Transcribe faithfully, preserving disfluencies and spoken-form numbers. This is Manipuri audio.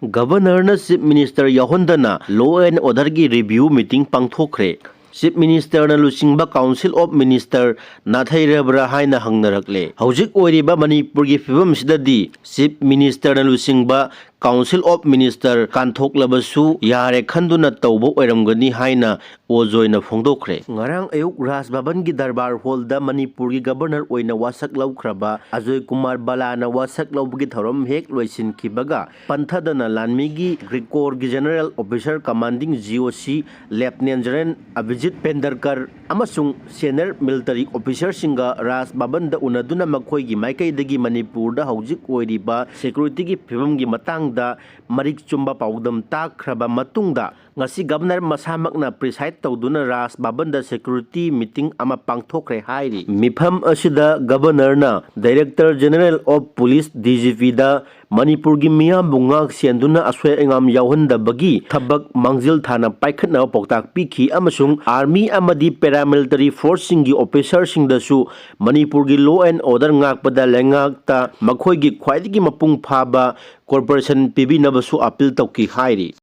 ꯒꯕꯔꯅꯔꯅ ꯆꯤꯐ ꯃꯤꯅꯤꯁꯇꯔ ꯌꯥꯎꯍꯟꯗꯅ law and orderꯒꯤ review meeting ꯄꯥꯡꯊꯣꯛꯈ꯭ꯔꯦ꯫ ꯆꯤꯐ ꯃꯤꯅꯤꯁꯇꯔꯅ ꯂꯨꯆꯤꯡꯕ Council of Minister ꯅꯥꯊꯩꯔꯕ꯭ꯔꯥ ꯍꯥꯏꯅ ꯍꯪꯅꯔꯛꯂꯦ꯫ ꯍꯧꯖꯤꯛ ꯑꯣꯏꯔꯤꯕ ꯃꯅꯤꯄꯨꯔꯒꯤ ꯐꯤꯕꯝꯁꯤꯗꯗꯤ ꯆꯤꯐ ꯃꯤꯅꯤꯁꯇꯔꯅ ꯂꯨꯆꯤꯡꯕ Council of Minister ꯀꯥꯟꯊꯣꯛꯂꯕꯁꯨ ꯌꯥꯔꯦ ꯈꯟꯗꯨꯅ ꯇꯧꯕ ꯑꯣꯏꯔꯝꯒꯅꯤ ꯍꯥꯏꯅ ꯑꯣꯖꯣꯏꯅ ꯐꯣꯡꯗꯣꯛꯈ꯭ꯔꯦ꯫ ꯉꯔꯥꯡ ꯑꯌꯨꯛ ꯔꯥꯖ ꯚꯕꯟꯒꯤ ꯗꯔꯕꯥꯔ ꯍꯣꯜꯗ ꯃꯅꯤꯄꯨꯔꯒꯤ ꯒꯕꯔꯅꯔ ꯑꯣꯏꯅ ꯋꯥꯁꯛ ꯂꯧꯈ꯭ꯔꯕ ꯑꯖꯣꯏ ꯀꯨꯃꯥꯔ ꯕꯂꯥꯅ ꯋꯥꯁꯛ ꯂꯧꯕꯒꯤ ꯊꯧꯔꯝ ꯍꯦꯛ ꯂꯣꯏꯁꯤꯟꯈꯤꯕꯒ ꯄꯟꯊꯗꯅ ꯂꯥꯟꯃꯤꯒꯤ ꯒ꯭ꯔꯤꯀꯣꯔꯒꯤ general officer commanding G O ꯁꯤ ꯂꯦꯐꯇꯤꯅꯦꯟ ꯖꯦꯅꯔꯦꯜ ꯑꯚꯤꯖꯤꯠ ꯄꯦꯟꯗꯔꯀꯔ ꯑꯃꯁꯨꯡ ꯁꯦꯅꯤꯌꯔ ꯃꯤꯂꯤꯇꯔꯤ ꯑꯣꯐꯤꯁꯔꯁꯤꯡꯒ ꯔꯥꯖ ꯚꯕꯟꯗ ꯎꯅꯗꯨꯅ ꯃꯈꯣꯏꯒꯤ ꯃꯥꯏꯀꯩꯗꯒꯤ ꯃꯅꯤꯄꯨꯔꯗ ꯍꯧꯖꯤꯛ ꯑꯣꯏꯔꯤꯕ ꯁꯦꯀ꯭ꯌꯨꯔꯤꯇꯤꯒꯤ ꯐꯤꯕꯝꯒꯤ ꯃꯇꯥꯡꯗ ꯃꯔꯤꯛ ꯆꯨꯝꯕ ꯄꯥꯎꯗꯝ ꯇꯥꯛꯈ꯭ꯔꯕ ꯃꯇꯨꯡꯗ, ꯉꯁꯤ ꯒꯕꯔꯅꯔ ꯃꯁꯥꯃꯛꯅ preside ꯇꯧꯗꯨꯅ ꯔꯥꯖ ꯚꯕꯟꯗ ꯁꯦꯀ꯭ꯌꯨꯔꯤꯇꯤ ꯃꯤꯇꯤꯡ ꯑꯃ ꯄꯥꯡꯊꯣꯛꯈ꯭ꯔꯦ ꯍꯥꯏꯔꯤ꯫ ꯃꯤꯐꯝ ꯑꯁꯤꯗ ꯒꯕꯔꯅꯔꯅ Director General of Police, D G ꯄꯤꯗ ꯃꯅꯤꯄꯨꯔꯒꯤ ꯃꯤꯌꯥꯝꯕꯨ ꯉꯥꯛ ꯁꯦꯟꯗꯨꯅ ꯑꯁꯣꯏ ꯑꯉꯥꯝ ꯌꯥꯎꯍꯟꯗꯕꯒꯤ ꯊꯕꯛ ꯃꯥꯡꯖꯤꯜ ꯊꯥꯅ ꯄꯥꯏꯈꯠꯅꯕ ꯄꯥꯎꯇꯥꯛ ꯄꯤꯈꯤ ꯑꯃꯁꯨꯡ army ꯑꯃꯗꯤ paramilitary forceꯁꯤꯡꯒꯤ officerꯁꯤꯡꯗꯁꯨ ꯃꯅꯤꯄꯨꯔꯒꯤ law and order ꯉꯥꯛꯄꯗ ꯂꯩꯉꯥꯛꯇ ꯃꯈꯣꯏꯒꯤ ꯈ꯭ꯋꯥꯏꯗꯒꯤ ꯃꯄꯨꯡ ꯐꯥꯕ cooperation ꯄꯤꯕꯤꯅꯕꯁꯨ appeal ꯇꯧꯈꯤ ꯍꯥꯏꯔꯤ꯫